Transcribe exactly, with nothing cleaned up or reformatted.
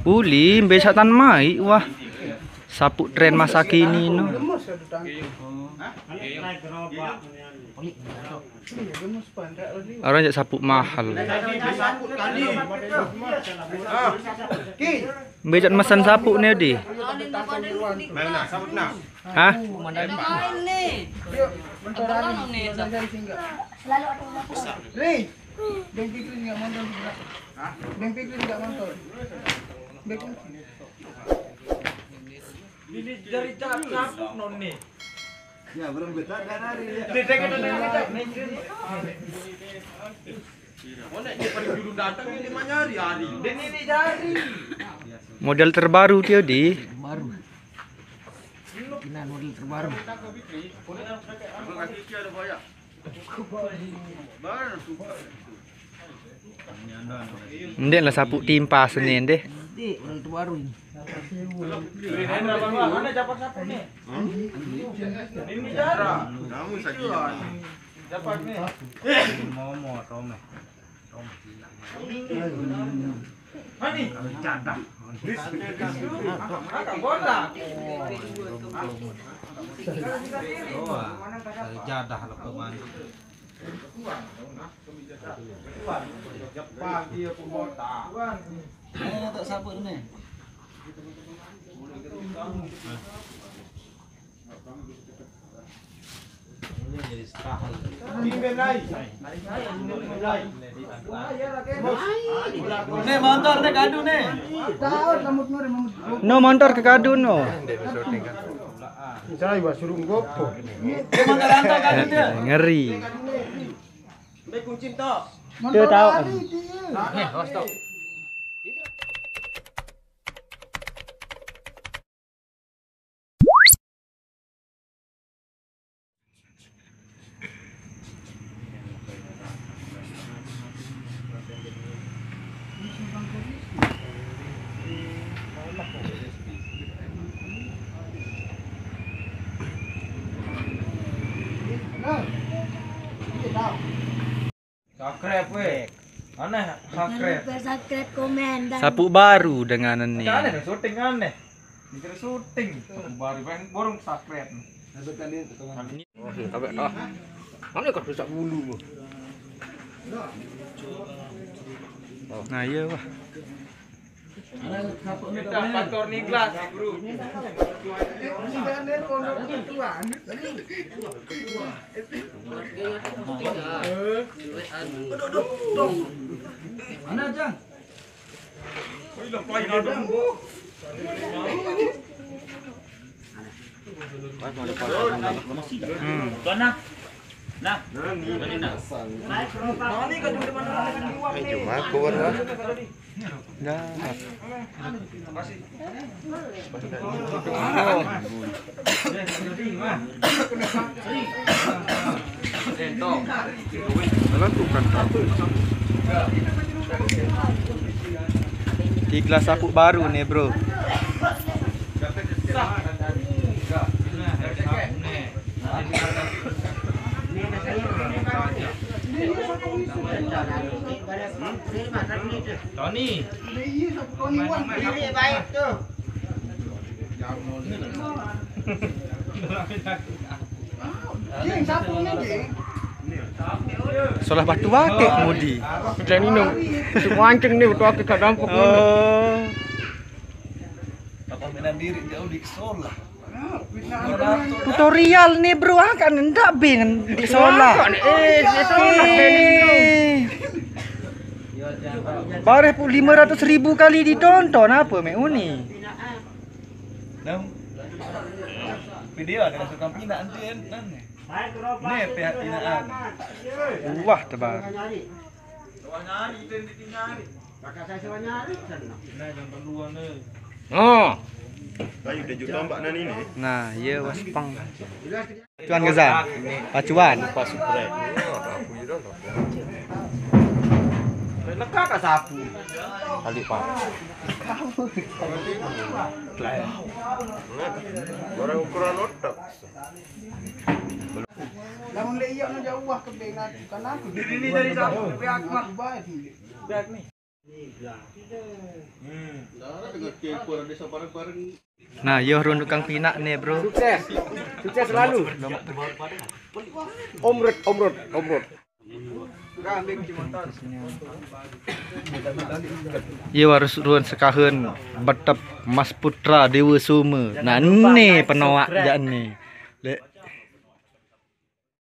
Uli, mbe satan mai, wah. Sapuk tren masa kini no. Orang jak sapuk mahal. Mbe jak mesan sapuk ni, Di? Hah? Ri, Bang Fikri nggak nonton juga. Bang Fikri nggak nonton. Bang Fikri. Ini dari cap-, capuk non nih. Ya, belum betul dan hari ya. Dia, dia, dia, dia, dia. Oh, nek dia pada juru datang ini mah nyari hari. Dan ini jari. Model terbaru dia, Di. Baru. Ini model terbaru. Abang kaki dia ada banyak. Baru suka. Ndek lah sapuk timpas ni ndeh. Ndek, orang terbaru ini. Ini cara. Kamu saja. Momo, Tome. Tome. Mani? Jadah. Agak bola. Wah, jadah lo pemain. Jepang dia pun botak. Eh, tak sabar ni. Ini jadi setahun. Ini lain. Nih, motor nih kadu nih. No motor ke kadu no. Saya wah suruh ngopo. Nih, motor rantau kadu dia. Ngeri. Mbak kunci tok. Dia tahu. Nih, hostok. Subscribe weh. Aneh, subscribe. Jangan lupa subscribe, komen, dan Sapuk baru dengan ni. Aneh, syuting aneh. Dikira syuting. Sapuk baru, pengen borong subscribe. Oh, iya, tapi, ah. Mana kau rusak bulu? Nah, iya, wah. Kita faktor nih gelas, bro. Mana, Jang? Hmm. Tuan, nah. Nah. Ini, nah. Eh, cuma keluar lah. Dah. Lakukan apa? Di gelas aku baru nih, bro. Tony. Ini baik tuh. Salah batu akik mudi. Kita ni no. Untuk mancing ni batu akik kat dampuk ni. Oh. Apa main diri jauh di sekolah. Tutorial ni, bro, ah, kan ndak bing di sekolah. Eh, di sekolah. Eh. Bareh pu-, lima ratus ribu kali ditonton, apa mek uni? Nam. Video ada masuk kampung nak antu kan. Ni pihak tinaan. Wah, tebar. Oh. Ayo, dia juta mbak nan ini. Nah, iya, waspang. Cuan ke, Zan? Pacuan. Pas break. Lekat tak sapu? Kali, Pak. Orang ukuran otak. Lamun le iya no jauh wah ke bengat. Kenapa? Ini dari sapu, ke aku, ah. Baik ni. Nah, yo rundukang pinak nih, bro. Sukses. Sukses selalu. Omrut, omrut, omrut. Yo harus ruan sekahen betep Mas Putra Dewa Suma. Nah, ini penoak jak ini.